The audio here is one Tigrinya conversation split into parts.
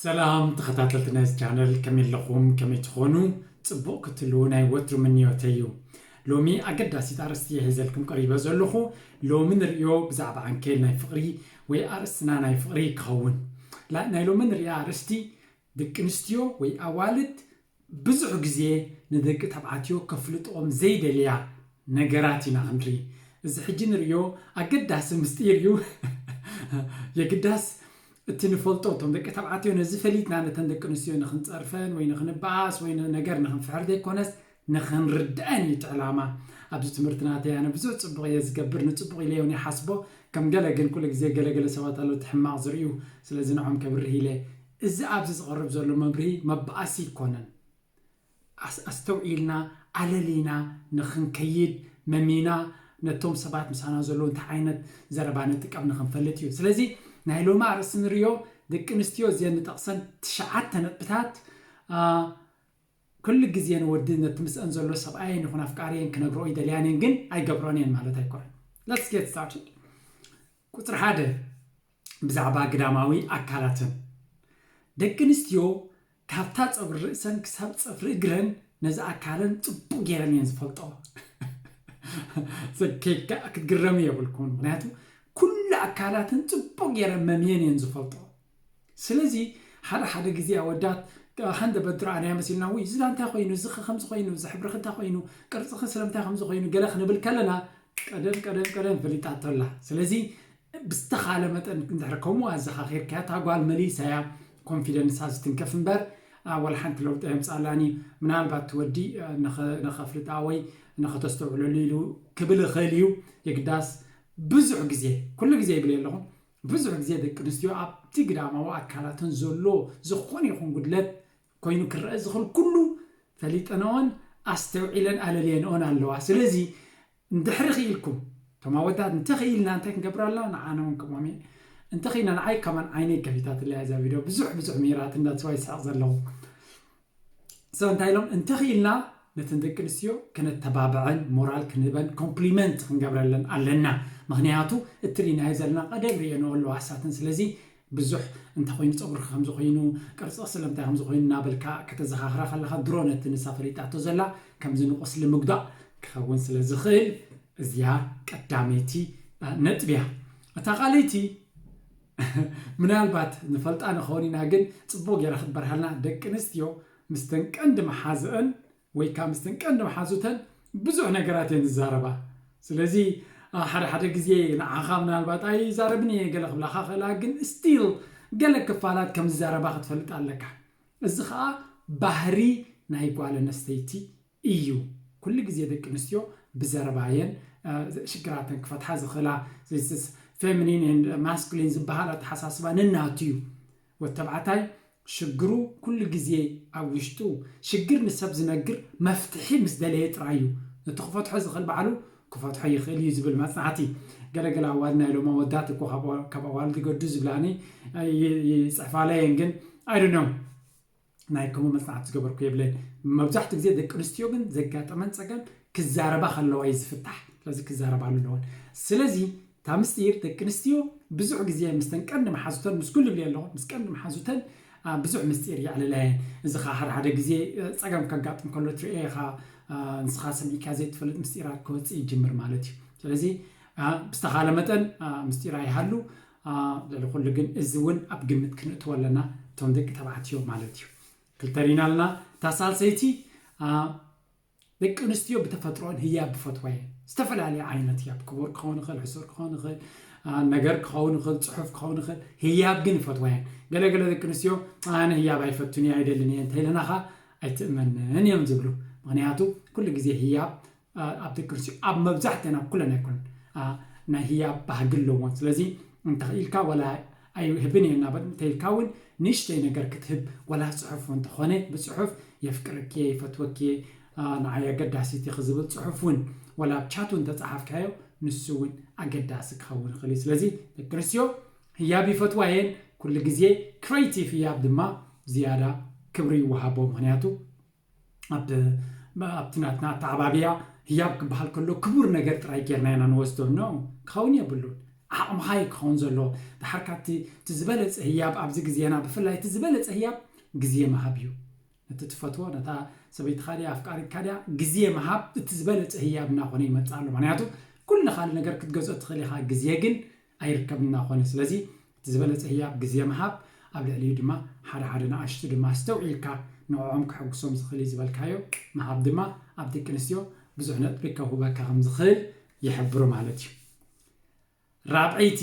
ሰላም ተኸታተልቲ ናይዚ ቻነል፣ ከመይ ኣለኹም? ከመይ ትኾኑ? ጽቡቕ ክትህልዉ ናይ ወትሩ ምንዮተይ እዩ። ሎሚ ኣገዳሲት ኣርእስቲ እየ ሒዘልኩም ቀሪበ ዘለኹ። ሎሚ ንርእዮ ብዛዕባ ዓንኬል ናይ ፍቕሪ ወይ ኣርእስትና ናይ ፍቕሪ ክኸውን። ላ-፣ ናይ ሎሚ ንርእያ ኣርእስቲ ደቂ ኣንስትዮ ወይ ኣዋልድ ብዙሕ ግዜ ንደቂ ተባዕትዮ ከፍልጥኦም ዘይደልያ ነገራት ኢና ክንርኢ። እዚ ሕጂ ንርእዮ ኣገዳሲ ምስጢር እዩ። የግዳስ እቲ ንፈልጦ፣ እቶም ደቂ ተባዕትዮ ነዚ ፈሊጥና ነተን ደቂ ኣንስትዮ ንኽንጸርፈን ወይ ንኽንበኣስ ወይ ነገር ንኽንፍሕር ዘይኮነስ ንኽንርድአን እዩ እቲ ዕላማ። ኣብዚ ትምህርቲ ናተይ ኣነ ብዙሕ ጽቡቕ እየ ዝገብር፣ ንጽቡቕ ኢለ እውን ይሓስቦ። ከም ገለ ግን ኩሉ ግዜ ገለገለ ሰባት ኣለዉ እቲ ሕማቕ ዝርእዩ፣ ስለዚ ንዖም ከብርህ ኢለ። እዚ ኣብዚ ዝቐርብ ዘሎ መብርሂ መበኣሲ ኣይኮነን። ኣስ-፣ ኣስተውዒልና፣ ኣለሊና ንኽንከይድ፣ መሚና ነቶም ሰባት ምሳና ዘለዉ እንታይ ዓይነት ዘረባ ንጥቀም ንኽንፈልጥ እዩ። ስለዚ ናይ ሎሚ ኣርእስቲ ንርእዮ፣ ደቂ ኣንስትዮ እዚአን ንጠቕሰን ትሽዓተ ነጥብታት፣ አ፣ ኩሉ ግዜ ንወዲ ነቲ ምስአን ዘሎ ሰብኣየን ይኹን ኣፍቃሪየን ክነግርኦ ይደልያን እየን፣ ግን ኣይገብሮን እየን ማለት ኣይኮነን። Let's get started። ቁጽሪ ሓደ፣ ብዛዕባ ግዳማዊ ኣካላተን። ደቂ ኣንስትዮ ካብታ ጸጉሪ ርእሰን ክሳብ ጸፍሪ እግረን ነዚ ኣካለን ጽቡቕ ገይረን እየን ዝፈልጦ። ዘ-፣ ከ-፣ ከ-፣ ክትግረሙ የብልኩምን፣ ምኽንያቱ ኩሉ ኣካላተን ጽቡቕ ገይረን መምየን እየን ዝፈልጦ። ስለዚ ሓደ ሓደ ግዜ ኣወዳት ሃንደበት ድሮ ኣነያ መሲልና፣ "ውይ፣ እዚ ዳ እንታይ ኮይኑ፣ እዚ ኸ ከምዚ ኮይኑ፣ እዚ ሕብርኺ እንታይ ኮይኑ፣ ቅርጽኺ ስለምንታይ ከምዚ ኮይኑ?" ገለ ክንብል ከለና፣ ቀደም ቀደም ቀደም ፈሊጣቶ ኣላ። ስለዚ ብዝተኻለ መጠን እንድሕር ከምኡ ኣዘኻኺርካያ፣ እታ ጓል መሊሳ እያ ኮንፊደንሳ ዝትንከፍ እምበር፣ አ፣ ዋላ ሓንቲ ለውጢ ኣየምጻላን እዩ። ምናልባት እቲ ወዲ፣ አ፣ ንኸ-፣ ንኸፍልጣ ወይ ንኸተስተውዕለሉ ኢሉ ክብል ይኽእል እዩ። የግዳስ ብዙሕ ግዜ፣ ኩሉ ግዜ ይብል የለኹን፣ ብዙሕ ግዜ ደቂ ኣንስትዮ ኣብቲ ግዳማዊ ኣካላተን ዘሎ ዝኾነ ይኹን ጉድለት ኮይኑ ክረአ ዝኽእል ኩሉ ፈሊጠንኦን ኣስተውዒለን ኣለልየንኦን ኣለዋ። ስለዚ እንድሕሪ ክኢልኩም፣ እቶም ኣወዳት እንተኽኢልና እንታይ ክንገብር ኣለና? ንዓና እውን ከምኦም እየ። እንተኽኢልና፣ ንዓይ ከማን ዓይነይ ከፊታትለይ እዛ ቪድዮ፣ ብዙሕ ብዙሕ ምሂራትኒ፣ that's why ይስሕቕ ዘለኹ። So እንታይ ኢሎም፣ እንተኽኢልና ነተን ደቂ ኣንስትዮ ከነተባብዐን፣ ሞራል ክንህበን፣ ኮምፕሊመንት ክንገብረለን ኣለና። ምኽንያቱ እትርእናዮ ዘለና ቀደም ርእየንኦ ኣለዋ ኣሳተን። ስለዚ ብዙሕ እንተ ኮይኑ ጸጉርኪ ከምዚ ኮይኑ፣ ቅርጽኺ ስለምንታይ ከምዚ ኮይኑ እናበልካ ከተዘኻኽራ ከለኻ፣ ድሮ ነቲ ንሳ ፈሊጣቶ ዘላ ከምዚ ንቁስሊ ምጉዳእ ክኸውን ስለ ዝኽእል፣ እዚኣ ቀዳመይቲ፣ አ፣ ነጥቢ እያ። እታ ካልኣይቲ ምናልባት ንፈልጣ ንኸውን ኢና፣ ግን ጽቡቕ ጌራ ክትበርሃልና፣ ደቂ ኣንስትዮ ምስተን ቀንዲ መሓዝአን ወይ ከዓ ምስተን ቀንዲ መሓዙተን ብዙሕ ነገራት እየን ዝዛረባ። ስለዚ፣ አ፣ ሓደ ሓደ ግዜ ንዓኻ ምናልባት ኣይዛረብን እየ ገለ ክብላኻ ክእላ፣ ግን ስቲል ገለ ክፋላት ከም ዝዛረባ ክትፈልጥ ኣለካ። እዚ ኸኣ ባህሪ ናይ ጓል ኣንስተይቲ እዩ። ኩሉ ግዜ ደቂ ኣንስትዮ ብዘረባ እየን፣ አ፣ ሽግራተን ክፈትሓ ዝኽእላ። ፌሚኒን ማስኩሊን ዝበሃል ኣተሓሳስባ ነናቱ እዩ። ወተባዕታይ ሽግሩ ኩሉ ግዜ ኣብ ውሽጡ፣ ሽግር ንሰብ ዝነግር፣ መፍትሒ ምስ ደለየ ጥራይ እዩ። ነቲ ክፈትሖ ዝኽእል ባዕሉ ክፈትሖ ይኽእል እዩ ዝብል መጽናዕቲ። ገለገለ ኣዋልድ፣ ናይ ሎም ኣወዳት እኮ ካብ፣ ካብ ኣዋልድ ገዱ ዝብላኒ ይ-፣ ይጽሕፋለይ እየን፣ ግን I don't know። ናይ ከምኡ መጽናዕቲ ዝገበርኩ የብለይን። መብዛሕትኡ ግዜ ደቂ ኣንስትዮ ግን ዘጋጠመን ጸገም ክዛረባ ከለዋ እዩ ዝፍታሕ። ስለዚ ክዛረባሉ ኣለወን። ስለዚ እታ ምስጢር፣ ደቂ ኣንስትዮ ብዙሕ ግዜ ምስተን ቀንዲ መሓዙተን፣ ምስ ኩሉ ይብልየ ኣለኹ፣ ምስ ቀንዲ መሓዙተን፣ አ፣ ብዙሕ ምስጢር የዕልላ እየን። እዚ ኸዓ ሓደ ሓደ ግዜ፣ እ፣ ጸገም ከጋጥም ከሎ ትርእዮ ኢኻ፣ አ፣ ንስኻ ሰሚዕካ ዘይትፈልጥ ምስጢራት ክወጽእ ይጅምር ማለት እዩ። ስለዚ፣ አ፣ ብዝተኻለ መጠን፣ አ፣ ምስጢር ኣይሃሉ። አ፣ ልዕሊ ኩሉ ግን እዚ እውን ኣብ ግምት ክንእትዎ ኣለና፣ እቶም ደቂ ተባዕትዮ ማለት እዩ። ክልተ ርኢና ኣለና። እታ ሳልሰይቲ፣ አ፣ ደቂ ኣንስትዮ ብተፈጥሮን ህያብ ብፈትዋ እየን። ዝተፈላለየ ዓይነት ህያብ፣ ክቡር ክኸውን ይኽእል፣ ሕሱር ክኸውን ይኽእል፣ አ፣ ነገር ክኸውን ይኽእል፣ ጽሑፍ ክኸውን ይኽእል፣ ህያብ ግን ይፈትዋ እየን። ገለገለ ደቂ ኣንስትዮ፣ "ኣነ ህያብ ኣይፈቱን እየ፣ ኣይደልን እየ" እንተኢለናኻ ኣይትእመንን እዮም ዝብሉ። ምኽንያቱ ኩሉ ግዜ ህያብ፣ አ፣ ኣብ ደቂ ኣንስትዮ፣ ኣብ መብዛሕትአን፣ ኣብ ኩለን ኣይኮነን፣ አ፣ ናይ ህያብ ባህጊ ኣለዎን። ስለዚ እንተኽኢልካ ዋላ ኣይህብን እየ እናበል እንተኢልካ እውን ንእሽተይ ነገር ክትህብ፣ ዋላ ጽሑፍ እውን እንተኾነ ብጽሑፍ "የፍቅረኪ እየ፣ ይፈትወኪ እየ፣ አ፣ ንዓይ ኣገዳሲት ኢኺ" ዝብል ጽሑፍ እውን ዋላ ኣብ ቻት እውን እንተጸሓፍካዮ ንሱ እውን ኣገዳሲ ክኸውን ይኽእል እዩ። ስለዚ ደቂ ኣንስትዮ ህያብ ይፈትዋ እየን። ኩሉ ግዜ ክሬቲቭ ህያብ ድማ ዝያዳ ክብሪ ይወሃቦ። ምኽንያቱ ኣብ፣ ኣብቲ ናትና ኣተዓባብያ ህያብ ክበሃል ከሎ ክቡር ነገር ጥራይ ጌርና ኢና ንወስዶ። ኖ፣ ክኸውን የብሉን። ዓቕምኻ እዩ ክኸውን ዘለዎ። ድሓር ካብቲ እቲ ዝበለፀ ህያብ ኣብዚ ግዜና ብፍላይ እቲ ዝበለፀ ህያብ ግዜ ምሃብ እዩ። ነቲ ትፈትዎ ነታ ሰበይትኻ ድያ ኣፍቃሪትካ ድያ ግዜ ምሃብ እቲ ዝበለፀ ህያብ እናኾነ ይመፅእ ኣሎ። ምክንያቱ ኩሉ ካልእ ነገር ክትገዝኦ ትኽእል ኢኻ፣ ግዜ ግን ኣይርከብን እናኾነ። ስለዚ እቲ ዝበለፀ ህያብ ግዜ ምሃብ፣ ኣብ ልዕሊኡ ድማ ሓደ ሓደ ንኣሽቱ ድማ ኣስተውዒልካ ንዕኦም ክሕጉሶም ዝኽእል እዩ ዝበልካዮ ምሃብ ድማ ኣብ ደቂ ኣንስትዮ ብዙሕ ነጥቢ ከውህበካ ከም ዝኽእል ይሕብሩ ማለት እዩ። ራብዐይቲ፣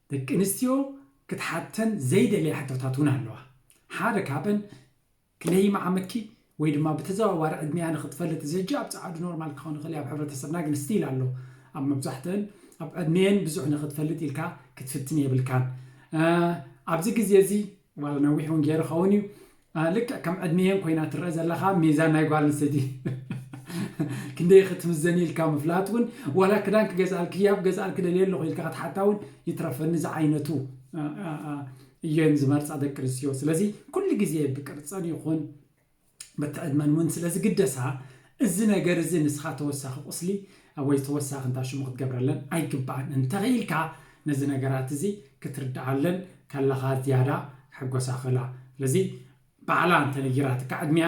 ደቂ ኣንስትዮ ክትሓተን ዘይደልያ ሕቶታት እውን ኣለዋ። ሓደ ካብን ክለይማ ዓመትኪ ወይ ድማ ብተዘዋዋሪ ዕድሚያ ንክትፈልጥ፣ እዚ ሕጂ ኣብ ጸዓዱ ኖርማል ክኸውን ይኽእል እዩ፣ ኣብ ሕብረተሰብና ግን ስቲል ኣሎ። ኣብ መብዛሕትአን ኣብ ዕድሜየን ብዙሕ ንክትፈልጥ ኢልካ ክትፍትን የብልካን። እ፣ ኣብዚ ግዜ እዚ ዋላ ነዊሕ እውን ገይሩ ኸውን እዩ። እ፣ ልክዕ ከም ዕድሜየን ኮይና ትረአ ዘለኻ ሚዛን ናይ ጓል ኣንስተይቲ ክንደይ ክትምዘን ኢልካ ምፍላጥ እውን፣ ዋላ ክዳን ክገዝኣልኪ፣ ህያብ ክገዝኣልኪ ደልየ ኣለኹ ኢልካ ክትሓታ እውን ይትረፈኒ ዝዓይነቱ፣ እ፣ እ፣ እ፣ እየን ዝመርጻ ደቂ ኣንስትዮ። ስለዚ ኩሉ ግዜ ብቅርጸን ይኹን በቲ ዕድመን እውን ስለ ዝግደሳ፣ እዚ ነገር እዚ ንስኻ ተወሳኺ ቁስሊ ወይ ተወሳኺ እንታ ሽሙ ክትገብረለን ኣይግባእን። እንተኽኢልካ ነዚ ነገራት እዚ ክትርድኣለን ከለኻ ዝያዳ ሕጎሳ ክእላ። ስለዚ ባዕላ እንተነጊራትካ፣ ዕድሚያ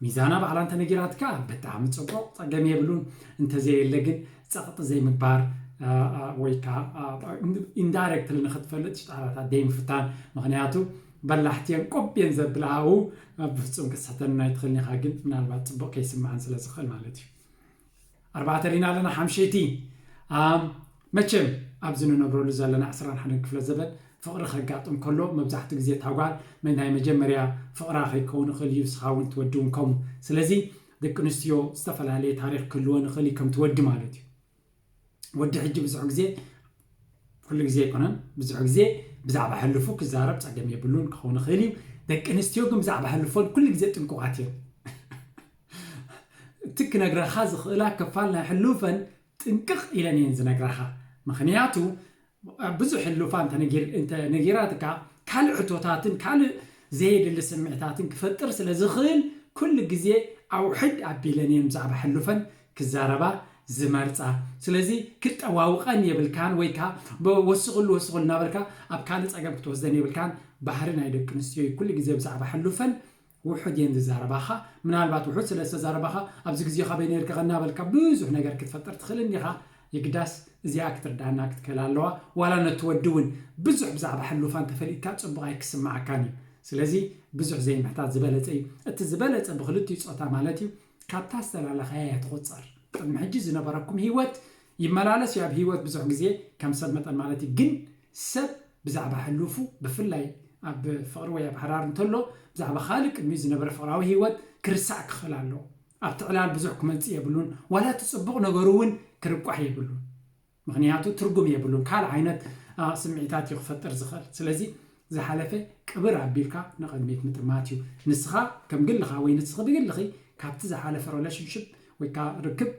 ሚዛና ባዕላ እንተነጊራትካ ብጣዕሚ ጽቡቕ፣ ጸገም የብሉን። እንተዘየለ ግን ጸቕጢ ዘይምግባር፣ አ፣ አ፣ ወይ ከዓ፣ አ፣ ኢንዳይሬክትሊ ንኽትፈልጥ ሽጣራታት ዘይምፍታን። ምኽንያቱ በላሕቲ እየን፣ ቆብ እየን ዘብላ ኣብኡ፣ ብፍጹም ክትስሕተን ኣይትኽእልን ኢኻ፣ ግን ምናልባት ጽቡቕ ከይስምዓን ስለ ዝኽእል ማለት እዩ። ኣርባዕተ ሪና ኣለና። ሓምሸይቲ፣ ኣም፣ መቸም ኣብዚ ንነብረሉ ዘለና ዕስራን ሓደን ክፍለ ዘበን ፍቕሪ ከጋጥም ከሎ መብዛሕትኡ ግዜ እታ ጓል መ-፣ ናይ መጀመርያ ፍቕራ ከይከውን ይኽእል እዩ፣ ንስኻ እውን ትወዲ እውን ከምኡ። ስለዚ ደቂ ኣንስትዮ ዝተፈላለየ ታሪኽ ክህልወን ይኽእል እዩ፣ ከምቲ ወዲ ማለት እዩ። ወዲ ሕጂ ብዙሕ ግዜ፣ ኩሉ ግዜ ኣይኮነን፣ ብዙሕ ግዜ ብዛዕባ ሕልፉ ክዛረብ ጸገም የብሉን፣ ክኸውን ይኽእል እዩ። ደቂ ኣንስትዮ ግን ብዛዕባ ሕልፎን ኩሉ ግዜ ጥንቁቓት እየን። እቲ ክነግረኻ ዝኽእላ ክፋል ናይ ሕሉፈን ጥንቅቕ ኢለን እየን ዝነግረኻ። ምኽንያቱ ብዙሕ ሕሉፋ እንተ ነጊር-፣ እንተ ነጊራትካ፣ ካልእ ሕቶታትን ካልእ ዘየድሊ ስምዒታትን ክፈጥር ስለ ዝኽእል፣ ኩሉ ግዜ ኣውሕድ ኣቢለን እየን ብዛዕባ ሕሉፈን ክዛረባ ዝመርጻ። ስለዚ ክጠዋውቐን የብልካን፣ ወይ ከኣ ብ-፣ ወስኽሉ፣ ወስኽሉ እናበልካ ኣብ ካልእ ጸገም ክትወስደን የብልካን። ባህሪ ናይ ደቂ ኣንስትዮ እዩ። ኩሉ ግዜ ብዛዕባ ሕሉፈን ውሑድ እየን ዝዛረባኻ። ምናልባት ውሑድ ስለ ዝተዛረባኻ፣ "ኣብዚ ግዜ ካበይ ነይርካ?" እናበልካ ብዙሕ ነገር ክትፈጥር ትኽእል እንዲኻ። የግዳስ እዚኣ ክትርዳና ክትክእል ኣለዋ። ዋላ ነቲ ወዲ እውን ብዙሕ ብዛዕባ ሕሉፋ እንተፈሊጥካ ጽቡቕ ኣይክስምዓካን እዩ። ስለዚ ብዙሕ ዘይምሕታት ዝበለጸ እዩ። እቲ ዝበለጸ ብክልቲኡ ጾታ ማለት እዩ፣ ካብታ ዝተላለኻያ እያ ትቑጸር። ቅድሚ ሕጂ ዝነበረኩም ህይወት ይመላለስ እዩ ኣብ ህይወት ብዙሕ ግዜ ከም ሰብ መጠን ማለት እዩ። ግን ሰብ ብዛዕባ ሕሉፉ ብፍላይ ኣብ ፍቕሪ ወይ ኣብ ሓዳር እንተሎ ብዛዕባ ካልእ ቅድሚ ዝነበረ ፍቕራዊ ህይወት ክርሳዕ ክኽእል ኣለዎ። ኣብቲ ዕላል ብዙሕ ክመጽእ የብሉን፣ ዋላ እቲ ጽቡቕ ነገሩ እውን ክርቋሕ የብሉን። ምኽንያቱ ትርጉም የብሉን፣ ካልእ ዓይነት፣ አ፣ ስምዒታት እዩ ክፈጥር ዝኽእል። ስለዚ ዝሓለፈ ቅብር ኣቢልካ ንቕድሚት ምጥማት እዩ። ንስኻ ከም ግልኻ ወይ ንስኺ ብግልኺ ካብቲ ዝሓለፈ ሪሌሽንሽፕ ወይ ከዓ ርክብ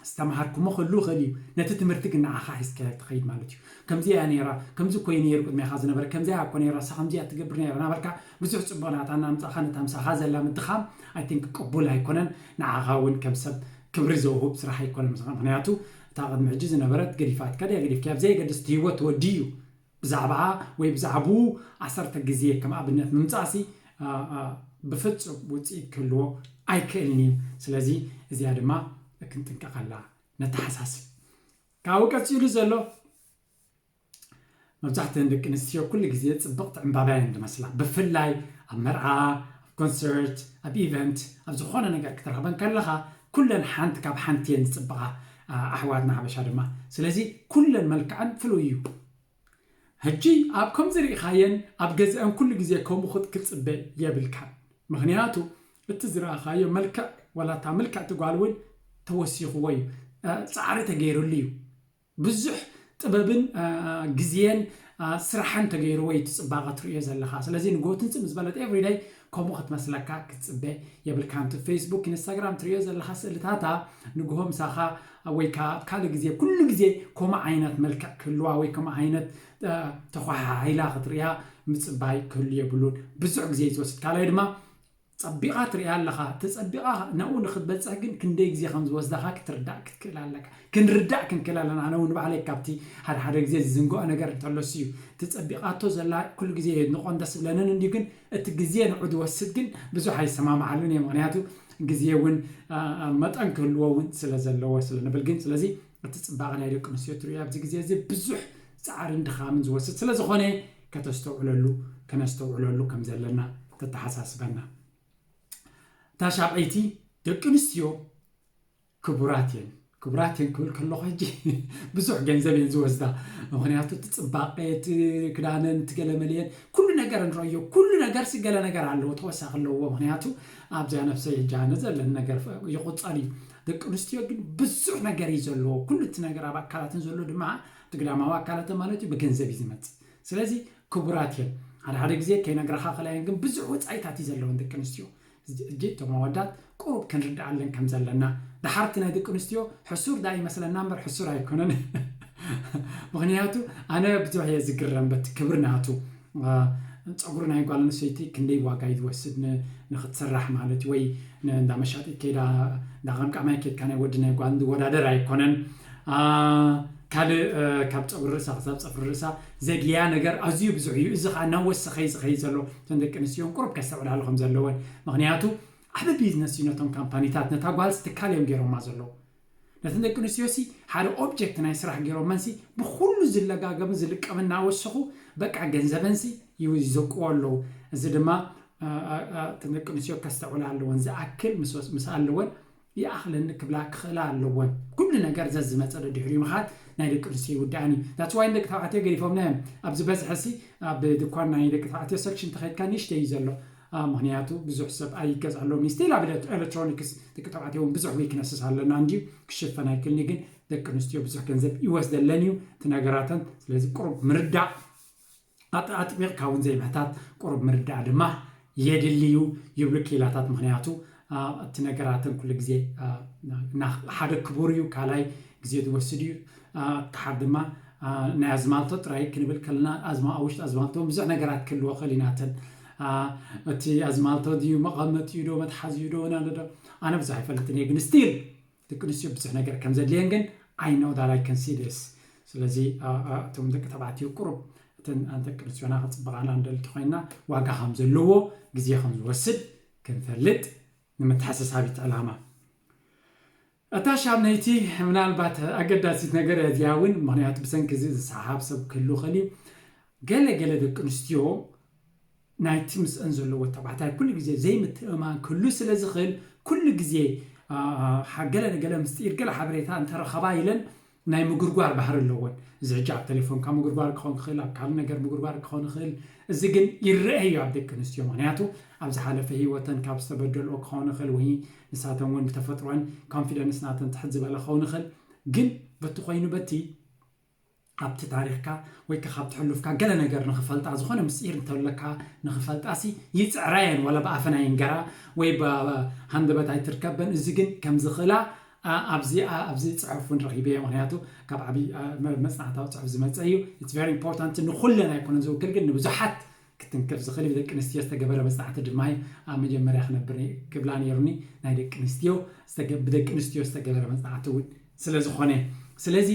ዝተምሃርኩሞ ክህሉ ይኽእል እዩ። ነቲ ትምህርቲ ግን ንዓኻ ሒዝካዮ ትኸይድ ማለት እዩ። "ከምዚ እያ ነይራ፣ ከምዚ እኮ እዩ ነይሩ ቅድሜኻ ዝነበረ፣ ከምዚ እያ እኮ ነይራ፣ እሳ ከምዚ እያ ትገብር ነይራ" እናበልካ ብዙሕ ጽቡቕ ናታ እናምጻእካ ነታ ምሳኻ ዘላ ምድኻም፣ ኣይ ቲንክ፣ ቅቡል ኣይኮነን። ንዓኻ እውን ከም ሰብ ክብሪ ዘውህብ ስራሕ ኣይኮነን። ምኽንያቱ እታ ቅድሚ ሕጂ ዝነበረት ገዲፋትካ ድያ ገዲፍካያ፣ ብዘየገድስ እቲ ህይወት ወዲ እዩ። ብዛዕባኣ ወይ ብዛዕባኡ ዓሰርተ ግዜ ከም ኣብነት ምምጻእሲ፣ አ፣ አ፣ ብፍጹም ውጽኢት ክህልዎ ኣይክእልን እዩ። ስለዚ እዚኣ ድማ ክንጥንቀቐላ ነተሓሳስብ። ካብኡ ቀጺሉ ዘሎ መብዛሕትአን ደቂ ኣንስትዮ ኩሉ ግዜ ጽብቕቲ ዕምባባ እየን ዝመስላ። ብፍላይ ኣብ መርዓ፣ ኣብ ኮንሰርት፣ ኣብ ኢቨንት፣ ኣብ ዝኾነ ነገር ክትረኽበን ከለኻ ኩለን ሓንቲ ካብ ሓንቲ እየን ዝጽብቓ፣ አ፣ ኣሕዋትና ሓበሻ ድማ። ስለዚ ኩለን መልክዐን ፍሉይ እዩ። ሕጂ ኣብ ከምዚ ርኢኻየን ኣብ ገዝአን ኩሉ ግዜ ከምኡ ክት-፣ ክትጽበ የብልካን። ምኽንያቱ እቲ ዝረኣኻዮ መልክዕ ዋላ እታ ምልክዕቲ ጓል እውን ተወሲኽዎ እዩ፣ እ፣ ጻዕሪ ተገይሩሉ እዩ። ብዙሕ ጥበብን፣ እ፣ ግዜን፣ እ፣ ስራሕን ተገይሩዎ እዩ እቲ ጽባቐ ትርእዮ ዘለኻ። ስለዚ ንጎ ትንስእ ምስ በለት ኤቭሪደይ ከምኡ ክትመስለካ ክትጽበ የብልካን። እቲ ፌስቡክ፣ ኢንስታግራም ትርእዮ ዘለኻ ስእልታታ ንግሆ ምሳኻ ወይ ከኣ ኣብ ካልእ ግዜ ኩሉ ግዜ ከምኡ ዓይነት መልክዕ ክህልዋ ወይ ከምኡ ዓይነት፣ እ፣ ተኳሓሒላ ክትርእያ ምጽባይ ክህሉ የብሉን። ብዙሕ ግዜ እዩ ዝወስድ። ካልኣይ ድማ ጸቢቓ ትሪኣ ኣለኻ። እቲ ጸቢቓ ናብኡ ንኽትበጽሕ ግን ክንደይ ግዜ ከም ዝወስደኻ ክትርዳእ ክትክእል ኣለካ። ክንርዳእ ክንክእል ኣለና። ኣነ እውን ባዕለይ ካብቲ ሓደ ሓደ ግዜ ዝዝንግዖ ነገር እንተሎሲ እዩ። እቲ ጸቢቓቶ ዘላ ኩሉ ግዜ የድንቖን ደስ ብለንን እንዲዩ፣ ግን እቲ ግዜ ንዑ ዝወስድ ግን ብዙሕ ኣይሰማምዓሉን እየ። ምኽንያቱ ግዜ እውን፣ አ፣ አ፣ መጠን ክህልዎ እውን ስለ ዘለዎ ስለ ንብል ግን፣ ስለዚ እቲ ጽባቐ ናይ ደቂ ኣንስትዮ ትርእዩ ኣብዚ ግዜ እዚ ብዙሕ ጻዕርን ድኻምን ዝወስድ ስለ ዝኾነ ከተስተውዕለሉ፣ ከነስተውዕለሉ ከም ዘለና ተተሓሳስበና። እታ ሻብዐይቲ፣ ደቂ ኣንስትዮ ክቡራት እየን። ክቡራት እየን ክብል ከለኹ ሕጂ ብዙሕ ገንዘብ እየን ዝወስዳ። ምኽንያቱ እቲ ጽባቐ፣ እቲ ክዳነን፣ እቲ ገለመልየን፣ ኩሉ ነገር ንረዮ። ኩሉ ነገር ሲ ገለ ነገር ኣለዎ፣ ተወሳኺ ኣለዎ። ምኽንያቱ ኣብዚኣ ነፍሰይ ሕጂ ኣነ ዘለኒ ነገር ይቑጸር እዩ። ደቂ ኣንስትዮ ግን ብዙሕ ነገር እዩ ዘለዎ። ኩሉ እቲ ነገር ኣብ ኣካላትን ዘሎ ድማ፣ እቲ ግዳማዊ ኣካላተን ማለት እዩ፣ ብገንዘብ እዩ ዝመጽእ። ስለዚ ክቡራት እየን። ሓደ ሓደ ግዜ ከይነግረኻ ከላየን ግን ብዙሕ ወጻኢታት እዩ ዘለወን ደቂ ኣንስትዮ። እዚ ሕጂ እቶም ኣወዳት ቁሩብ ክንርድኣለን ከም ዘለና። ደሓርቲ ናይ ደቂ ኣንስትዮ ሕሱር ደኣ ይመስለና እምበር ሕሱር ኣይኮነን። ምኽንያቱ ኣነ ብዙሕ እየ ዝግረም በቲ ክብሪ ናቱ። አ፣ ጸጉሪ ናይ ጓል ኣንስተይቲ ክንደይ ዋጋ እዩ ዝወስድ ን-፣ ንኽትስራሕ ማለት እዩ። ወይ ን-፣ እንዳ መሻጢት ከይዳ፣ እንዳ ቀምቃማይ ከይድካ ናይ ወዲ ናይ ጓል ዝወዳደር ኣይኮነን። አ፣ ካልእ፣ አ፣ ካብ ጸጉሪ ርእሳ ክሳብ ጸፍሪ ርእሳ ዘድልያ ነገር ኣዝዩ ብዙሕ እዩ። እዚ ኸኣ እናወሰኸ እዩ ዝኸይድ ዘሎ። እተን ደቂ ኣንስትዮ እውን ቁሩብ ከስተውዕላሉ ከም ዘለወን። ምኽንያቱ ዓቢ ቢዝነስ እዩ ነቶም ካምፓኒታት፣ ነታ ጓልሲ ትካል እዮም ገይሮማ ዘለዉ። ነተን ደቂ ኣንስትዮሲ ሓደ ኦብጀክት ናይ ስራሕ ገይሮመንሲ ብኹሉ ዝለጋገምን ዝልቀምን እናወሰኹ በቃ ገንዘበንሲ ይዘቅዎ ኣለዉ። እዚ ድማ፣ አ፣ አ፣ አ፣ እተን ደቂ ኣንስትዮ ከስተውዕላ ኣለወን። ዝኣክል ምስ ወስ-፣ ምስ ኣለወን ይኣኽለኒ ክብላ ክኽእላ ኣለወን። ኩሉ ነገር ዘዝመጸ ደድሕሪኡ ምኻድ ናይ ደቂ ኣንስትዮ ይውዳእን እዩ። That's why ንደቂ ተባዕትዮ ገዲፎምና እዮም። ኣብዚ በዝሒ ሲ ኣብ ድኳን ናይ ደቂ ተባዕትዮ ሰክሽን ተኸይድካ ንእሽተይ እዩ ዘሎ። አ፣ ምኽንያቱ ብዙሕ ሰብ ኣይገዝኣሎም እዩ። ስቲል ኣብ ኤለ-፣ ኤሌክትሮኒክስ ደቂ ተባዕትዮ እውን ብዙሕ ዊክነስስ ኣለና እንድዩ፣ ክሽፈን ኣይክልን እዩ። ግን ደቂ ኣንስትዮ ብዙሕ ገንዘብ ይወስደለን እዩ እቲ ነገራተን። ስለዚ ቁሩብ ምርዳእ፣ ኣጥ-፣ ኣጥቢቕካ እውን ዘይምሕታት፣ ቁሩብ ምርዳእ ድማ የድሊ እዩ ይብሉ ክኢላታት። ምኽንያቱ፣ አ፣ እቲ ነገራተን ኩሉ ግዜ፣ አ፣ ና-፣ ና-፣ ሓደ ክቡር እዩ፣ ካልኣይ ግዜ ዝወስድ እዩ። አ፣ እቲ ሓደ ድማ፣ አ፣ ናይ ኣዝማልቶ ጥራይ ክንብል ከለና፣ ኣዝማ-፣ ኣብ ውሽጢ ኣዝማልቶ እውን ብዙሕ ነገራት ክህልዎ ክእል እዩ ናተን። አ፣ እቲ ኣዝማልቶ ድዩ፣ መቐመጢኡ ዶ፣ መትሓዚኡ ዶ፣ ናለ ዶ? ኣነ ብዙሕ ኣይፈልጥን እየ፣ ግን ስቲል ደቂ ኣንስትዮ ብዙሕ ነገር ከም ዘድልየን ግን I know that I can see this። ስለዚ፣ አ፣ አ፣ እቶም ደቂ ተባዕትዮ ቁሩብ እተን ደቂ ኣንስትዮና ክጽብቓና እንደሊ እንተኾይንና ዋጋ ከም ዘለዎ፣ ግዜ ከም ዝወስድ ክንፈልጥ ንምትሓሳሳቢት ዕላማ። እታ ሻምነይቲ ምናልባት ኣገዳሲት ነገር እያ እዚኣ እውን፣ ምኽንያቱ ብሰንኪ እዚ ዝሰሓብ ሰብ ክህሉ ይኽእል እዩ። ገለ ገለ ደቂ ኣንስትዮ ናይቲ ምስአን ዘለዎ ተባዕታይ ኩሉ ግዜ ዘይምትእምማን ክህሉ ስለ ዝኽእል፣ ኩሉ ግዜ፣ አ፣ አ፣ ገለ ንገለ ምስጢር፣ ገለ ሓበሬታ እንተረኸባ ኢለን ናይ ምጉርጓር ባህሪ ኣለወን። እዚ ሕጂ ኣብ ቴሌፎንካ ምጉርጓር ክኸውን ክኽእል፣ ኣብ ካልእ ነገር ምጉርጓር ክኸውን ይኽእል። እዚ ግን ይረአ እዩ ኣብ ደቂ ኣንስትዮ። ምኽንያቱ ኣብ ዝሓለፈ ህይወተን ካብ ዝተበደልኦ ክኸውን ይኽእል፣ ወይ ንሳተን እውን ብተፈጥሮን ኮንፊደንስ ናተን ትሕት ዝበለ ክኸውን ይኽእል። ግን በቲ ኮይኑ በቲ ኣብቲ ታሪኽካ ወይ ከ ካብቲ ሕሉፍካ ገለ ነገር ንኽፈልጣ፣ ዝኾነ ምስጢር እንተለካ ንኽፈልጣሲ ይጽዕራ እየን፣ ዋላ ብኣፈን ኣይንገራ ወይ ብሃንደበት ኣይትርከበን። እዚ ግን ከም ዝኽእላ፣ ኣ-፣ ኣብዚ፣ ኣ-፣ ኣብዚ ጽሑፍ እውን ረኺበዮ፣ ምኽንያቱ ካብ ዓቢ፣ ኣ፣ መ-፣ መጽናዕታዊ ጽሑፍ ዝመጸ እዩ። It's very important፣ ንኹለን ኣይኮነን ዝውክል፣ ግን ንብዙሓት ክትንክፍ ዝኽእል እዩ። ብደቂ ኣንስትዮ ዝተገበረ መጽናዕቲ ድማ እዩ ኣብ መጀመርያ ክነብር ክብላ ነይሩኒ። ናይ ደቂ ኣንስትዮ ዝተገ-፣ ብደቂ ኣንስትዮ ዝተገበረ መጽናዕቲ እውን ስለ ዝኾነ። ስለዚ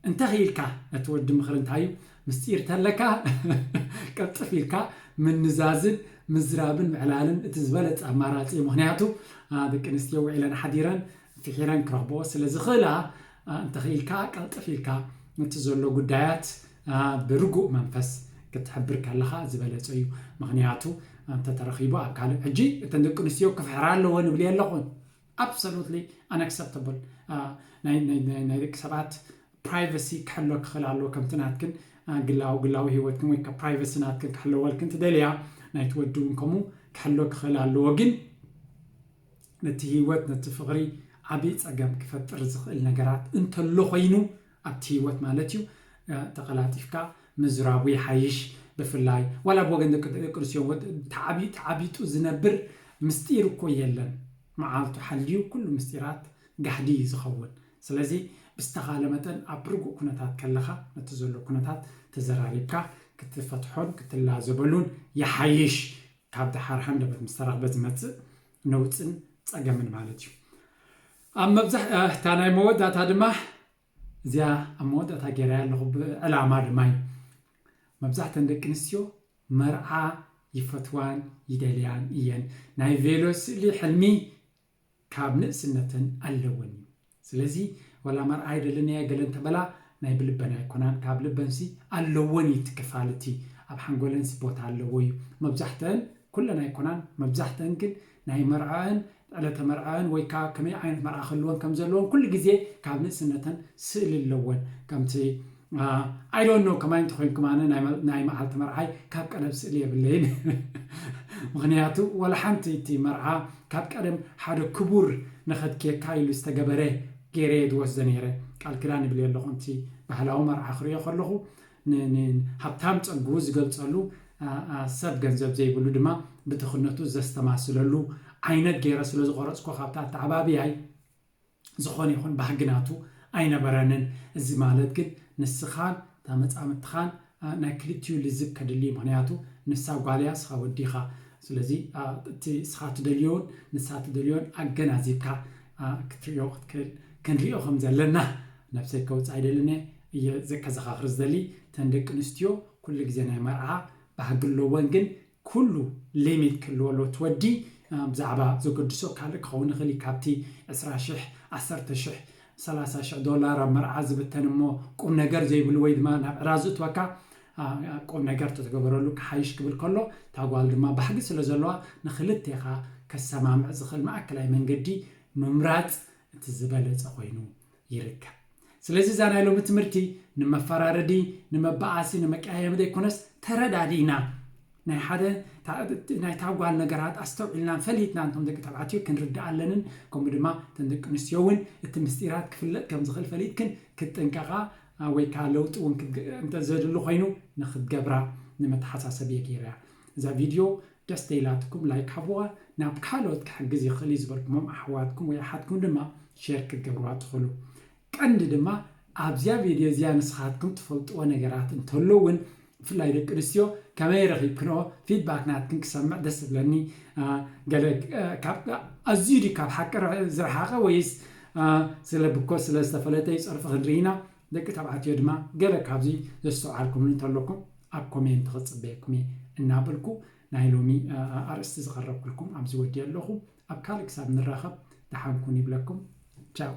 እንተኽኢልካ፣ ነቲ ወዲ ምኽሪ እንታይ እዩ? ምስጢር ተለካ ቀልጥፍ ኢልካ ምንዛዝን ምዝራብን ምዕላልን እቲ ዝበለጸ ኣማራጺ እዩ። ምኽንያቱ፣ አ፣ ደቂ ኣንስትዮ ውዒለን ሓዲረን ፍሒረን ክረኽብኦ ስለ ዝኽእላ፣ አ፣ እንተኽኢልካ ቀልጥፍ ኢልካ ነቲ ዘሎ ጉዳያት፣ አ፣ ብርጉእ መንፈስ ክትሕብር ከለኻ ዝበለጸ እዩ። ምኽንያቱ፣ እንተተረኺቡ ኣብ ካልእ፣ ሕጂ እተን ደቂ ኣንስትዮ ክፍሕራ ኣለወን እብል የለኹን። Absolutely unacceptable። አ፣ ናይ፣ ናይ፣ ናይ፣ ናይ ደቂ ሰባት ፕራይቨሲ ክሕሎ ክኽእል ኣለዎ። ከምቲ ናትክን፣ አ፣ ግላዊ፣ ግላዊ ህይወትክን ወይ ከ ፕራይቨሲ ናትክን ክሕለወልክን ትደልያ፣ ናይቲ ወዲ እውን ከምኡ ክሕሎ ክኽእል ኣለዎ። ግን ነቲ ህይወት፣ ነቲ ፍቕሪ ዓብዪ ጸገም ክፈጥር ዝኽእል ነገራት እንተሎ ኮይኑ፣ ኣብቲ ህይወት ማለት እዩ፣ አ፣ ተቐላጢፍካ ምዝራቡ ይሓይሽ። ብፍላይ ዋላ ብወገን ደቂ፣ ደቂ ኣንስትዮ ወድ-፣ ተዓቢ-፣ ተዓቢጡ ዝነብር ምስጢር እኮ የለን። መዓልቱ ሓልዩ ኩሉ ምስጢራት ጋህዲ እዩ ዝኸውን። ስለዚ ብዝተኻለ መጠን ኣብ ርጉእ ኩነታት ከለኻ ነቲ ዘሎ ኩነታት ተዘራሪብካ ክትፈትሖን ክትላዘበሉን ይሓይሽ። ካብ ደሓር ሃንደበት ምስ ተረኽበ ዝመጽእ ነውፅን ፀገምን ማለት እዩ። ኣብ መብዛሕ እታ ናይ መወዳእታ ድማ እዚኣ ኣብ መወዳእታ ገይረ ኣለኹ ብዕላማ ድማ እዩ። መብዛሕተን ደቂ ኣንስትዮ መርዓ ይፈትዋን ይደልያን እየን። ናይ ቬሎ ስእሊ ሕልሚ ካብ ንእስነተን ኣለወን እዩ። ስለዚ ወላ መርዓ ይደልን እየ ገለ እንተበላ ናይ ብልበን ኣይኮናን፣ ካብ ልበንሲ ኣለወን እዩ። ትክፋል እቲ ኣብ ሓንጎለንሲ ቦታ ኣለዎ እዩ። መብዛሕተን፣ ኩለን ኣይኮናን፣ መብዛሕተን ግን ናይ መርዓን ዕለተ መርዓን ወይ ከዓ ከመይ ዓይነት መርዓ ክህልወን ከም ዘለወን ኩሉ ግዜ ካብ ንእስነተን ስእሊ ኣለወን። ከምቲ ኣይዶን ነው ከማይ እንተኮይንኩም ኣነ ናይ መዓልቲ መርዓይ ካብ ቀደም ስእሊ የብለይን። ምክንያቱ ወላ ሓንቲ እቲ መርዓ ካብ ቀደም ሓደ ክቡር ንኸድክየካ ኢሉ ዝተገበረ ገይረ እየ ዝወስደ ነይረ። ቃል ክዳን ይብል ኣለኹ። እቲ ባህላዊ መርዓ ክሪኦ ከለኹ ንሃብታም ፀግኡ ዝገልፀሉ፣ ሰብ ገንዘብ ዘይብሉ ድማ ብድኽነቱ ዘስተማስለሉ ዓይነት ገይረ ስለ ዝቆረፅኮ ካብቲ ኣተዓባብያይ ዝኾነ ይኹን ባህጊ ናቱ ኣይነበረንን። እዚ ማለት ግን ንስኻን እታ መፃምድትኻን ናይ ክልቲኡ ልዝብ ከድሊ። ምክንያቱ ንሳ ጓልያ፣ ንስኻ ወዲኻ። ስለዚ እቲ ንስኻ ትደልዮን ንሳ ትደልዮን ኣገናዚብካ ክትሪኦ ክትክእል፣ ክንሪኦ ከም ዘለና ነብሰይ ከውፅእ ኣይደልን እየ። እየ ዘከዘኻኽር ዝደሊ፣ እተን ደቂ ኣንስትዮ ኩሉ ግዜ ናይ መርዓ ባህጊ ኣለወን፣ ግን ኩሉ ሊሚት ክህልዎ ኣለዎ። እቲ ወዲ ብዛዕባ ዘገድሶ ካልእ ክኸውን ይኽእል እዩ። ካብቲ ዕስራ ሽሕ፣ ዓሰርተ ሽሕ፣ ሰላሳ ሽሕ ዶላር ኣብ መርዓ ዝብተን እሞ ቁም ነገር ዘይብሉ ወይ ድማ ናብ ዕዳ ዝእትወካ ቁም ነገር ተተገበረሉ ክሓይሽ ክብል ከሎ፣ እታ ጓል ድማ ባህጊ ስለ ዘለዋ ንክልቴኻ ከሰማምዕ ዝኽእል ማእከላይ መንገዲ ምምራፅ እቲ ዝበለፀ ኮይኑ ይርከብ። ስለዚ እዛ ናይ ሎሚ ትምህርቲ ንመፈራረዲ፣ ንመበኣሲ፣ ንመቀያየሚ ዘይኮነስ ተረዳዲእና ናይ ሓደ ናይታ ጓል ነገራት ኣስተውዒልና ፈሊጥና እንቶም ደቂ ተባዕትዮ ክንርዳእ ኣለንን። ከምኡ ድማ እተን ደቂ ኣንስትዮ እውን እቲ ምስጢራት ክፍለጥ ከም ዝኽእል ፈሊጥክን ክትጥንቀቓ ወይ ከዓ ለውጢ እውን እንተዘድሊ ኮይኑ ንክትገብራ ንመተሓሳሰቢ እየ ገይረያ። እዛ ቪድዮ ደስ ተይላትኩም ላይክ ሃብዋ። ናብ ካልኦት ክሕግዝ ይኽእል እዩ ዝበልኩሞም ኣሕዋትኩም ወይ ኣሓትኩም ድማ ሼር ክትገብርዋ ትኽእሉ። ቀንዲ ድማ ኣብዚኣ ቪድዮ እዚኣ ንስኻትኩም ትፈልጥዎ ነገራት እንተሎ እውን ብፍላይ ደቂ ኣንስትዮ ከመይ ረኺብክንኦ ፊድባክ ናትክን ክሰምዕ ደስ ዝብለኒ። ገለ ኣዝዩ ድዩ ካብ ሓቂ ዝረሓቐ ወይስ ስለ ብኮ ስለ ዝተፈለጠ ይፀርፊ ክንርኢ ኢና። ደቂ ተባዕትዮ ድማ ገለ ካብዚ ዘስተውዓልኩምሉ እንተለኩም ኣብ ኮሜንት ክፅበየኩም እየ እናበልኩ ናይ ሎሚ ኣርእስቲ ዝቐረብኩልኩም ኣብዚ ወዲ ኣለኹ። ኣብ ካልእ ክሳብ ንራኸብ ደሓንኩን ይብለኩም። ቻው።